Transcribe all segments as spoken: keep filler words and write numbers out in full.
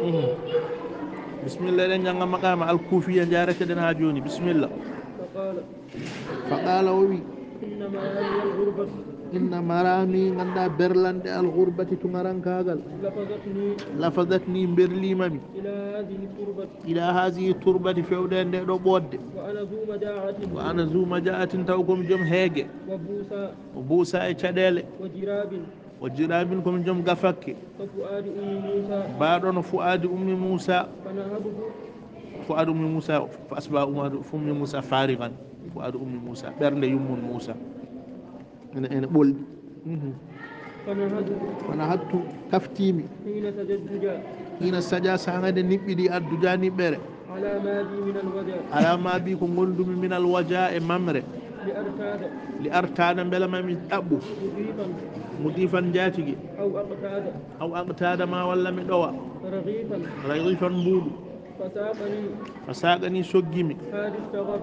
Mhm. Bismillah, eɗen jannga maqama al-Kufiya, njaareten haa jooni. Bismillah. فقال Fa qala, o wi, إن مرامي الغربة inna marami, ganda berlande al-ghurbati, tungarankaagal, لفظتني lafadatni, berlima mi, إلى هذه التربة ila hazihi turbati, fewde nde ɗo ɓoodde, وأنا ذو مجاعة wa ana zu maja'atin, taw komi joom heege, وبوسى o buusa e caɗeele, وجراب o jirabin, komi joom gafakke, كفؤاد أم موسى baaɗo no fu'aadi ummi Musa. فنهضت Fu'aadu ummi Musa, fa asbaha fu'aadu ummi Musa farigan. Fu'aadu ummi Musa, ɓernde yummum Musa ene, ene ɓolɗi. Mhm. فنهضت Wona hattu, kaftimi. حين سجى الدجى Hina saja, sanga nde niɓɓiɗi, adduja, niɓɓere. على ما بي من الوجع Ala ma bi, ko gondumi, min al waja, e mamre. لأرتاد Li artada, mbela mami ɗaɓɓu. مضيفا Mudifan, njatigi. أو أقتاد Aw aqtada, ma walla mi ɗowa. رغيفا Rayifan, mbuuɗu. فساقني Fa saqani, soggimi. هادي الشغب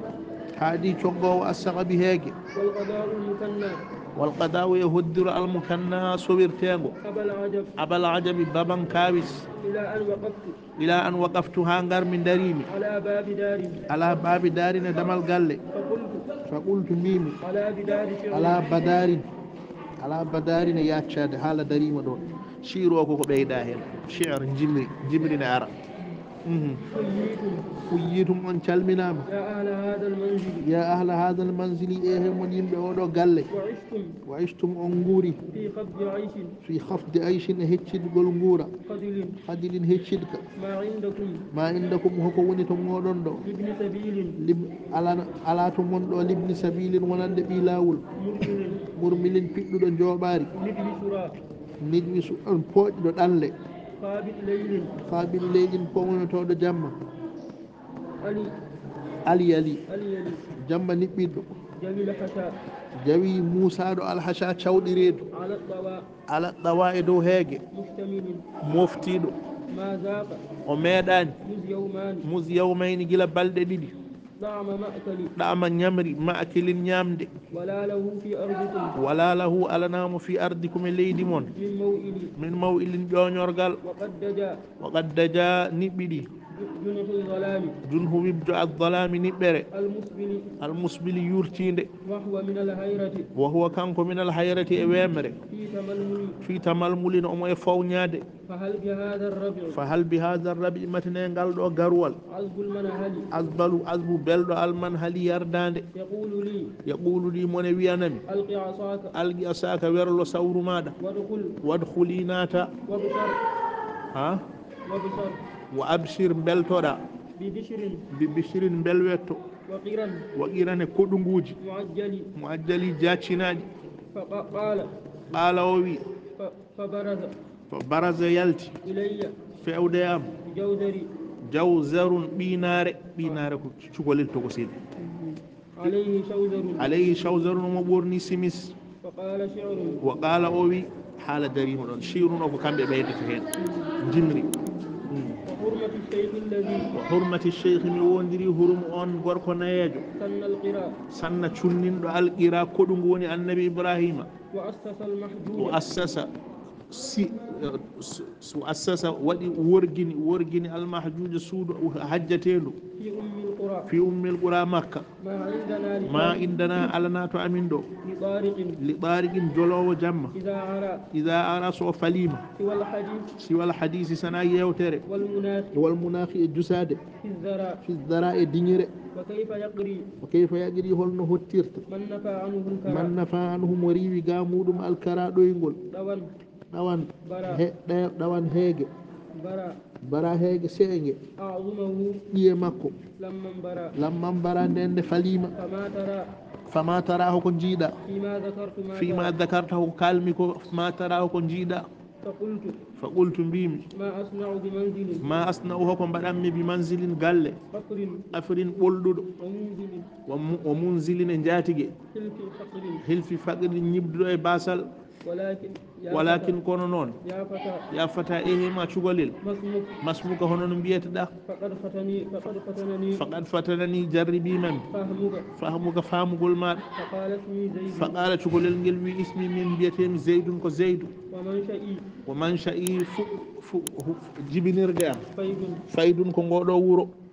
Haadi coggowo assaqabi heege. والقضاء المثنى Wal qada'u, e hoddiro al mukanna, sowirteengo. أبا العجب Abal ajabi, baban kawis. إلى أن وقفت Ila an waqaftu, haa ngar mi ndarimi. على باب دار Ala babi dari, ne damal galle. فقلت Fa qultu, mbimi, على بدار شعر ala badarin, ala badarin e yaccade, haala darima ɗon. Shi'ru o koko ɓeyda hen. Shi'r, njimri, njimri ne ara. Mhm. حييتم Huyyitum, on calminama. يا أهل هذا المنزل Ya ahla hadal manzili, e he mon yimɓe oɗo galle. وعشتم Wa ishtum, on nguuri. في خفض عيش Fi khafdi aishin, e heccidgol nguura. قليل Qadilin, heccidka. ما عندكم Ma indakum, hoko woni to moɗon ɗo. لابن سبيل Lib-, ala, ala to mon ɗo, libni sabilin, wonande ɓi lawol. مرمل Murmilin, piɗɗuɗo jooɓaari. مدلسرا Nijwi su-, on pooƴɗo ɗanle. خابط ليل Qaabil leylin, poŋonotoɗo jamma. علي Ali, ali, علي jamma niɓɓiɗɗo. جوي الحشا Jawi musaɗo alhasha, cawɗi reedu. على الطوى Ala ɗawa, e dow heege. مشتمل Moftiɗo. ما ذاق O meeɗani. مذ يومان Mus yawmayni, gila balɗe ɗiɗi. طعم مأكل Ɗama ñamri, ma'akilin, ñamde. ولا له في أرضكم Wala lahu, alanamo, fi ardikum, e leydi mon. من موئل Min maw'ilin, ƴoñorgal. وقد دجا Wa qad daja, niɓɓiɗi. جنح الظلام Junhu wibjo azzalami, niɓɓere. المسبل Almusbili, yurtinde. وهو من الحيرة Wa huwa, kanko, min alhayrati, e wemre. في تململ Fi tamalmulin, omo e fawñade. فهل بهذا الربع Fa hal bi hadha rabi, matine ngal ɗo garuwal. عذب المنهل Azbalu, azbu belɗo almanhali, yardande. يقول لي Yaqulu li, mone wiyanami. ألق عصاك Alqi asaka, werlo sawru maɗa. وادخل Wadkhuli, naata. وابشر Ha? وابشر Wa abshir, beltoɗa. ببشر Bi bishrin, belwetto. وقرا Wa qirane, koɗunguji. معجل Muajjali, jaccinaɗi. فقال Qala, o wi. ف- فبرز Fa baraza, yalti. إلي Fewde am. جوزري Jawzarun, ɓinare. Ɓinare ko cukalel tokosel. عليه شوزر Alayhi shawzarun, omo ɓorni simis. فقال شعر Wa qala, o wi, haala darima ɗon. Shi'run o ko kamɓe ɓeydata hen. Jimri. Mm. وحرمة الشيخ الذي Wa hurmati sheikh, mi wondiri hurum on gorko nayejo. سن القرى Sanna, cunninɗo, alqira, koɗu ngu woni annabi Ibrahima. وأسس المحجوج O assasa, si, eh, s-, s-, o assasa, waɗi, worgini, worgini almahjuja, suudu hajjatendu. في أم القرى Fi ummil qura, Makka. ما عندنا Ma لطارق indana, alana to amin ɗo. لطارق Li tariqin, jolowo jamma. إذا عرى Ida ara, so o falima. سوى الحديث Siwal hadisi, sana yewtere. والمناخ Wal munahi, e jusade. في الذرى Fi zara, e diñire. وكيف يقري O kayfa yaqri, holno hottirta. من نفى عنه الكرى Man nafa anhu, mo riiwi ga muɗum alkara, ɗoyngol. دوى Ɗawan برى he-, ɗe-, ɗawan heege. برى Bara heege seenge. أعظمه Ɓiye makko. لما برى Lamman bara, nden nde falima. فما ترى Fama tara, hoko jiiɗa. فيما ذكرت ما Fima ترى dakarta, hoko kalmi ko. Ma tara, hoko jiiɗa. فقلت Fa qultu, mbimi. ما أصنع بمنزل Ma asna'u, hoko mbaɗanmi, bi manzilin, galle. قصر Afrin, ɓolɗuɗo. ومنزل Wa mu-, wa munzilin, e njaatige. خلف فقر Hilfi faqrin, ñiɓduɗo e basal. ولكن Walakin kono noon, ya fata, ehe ma cukalel, masmuka, hono no mbiyeteɗa? Faqad fatanani, jarribimami. Fahmuka, famugol maɗa. Faqala cukalel ngel wi: ismi, min mbiyetemi Zeydun, ko Zeydu. Wa manshai, fu, fu, jibinirde am, faydun, ko ngoɗo wuro.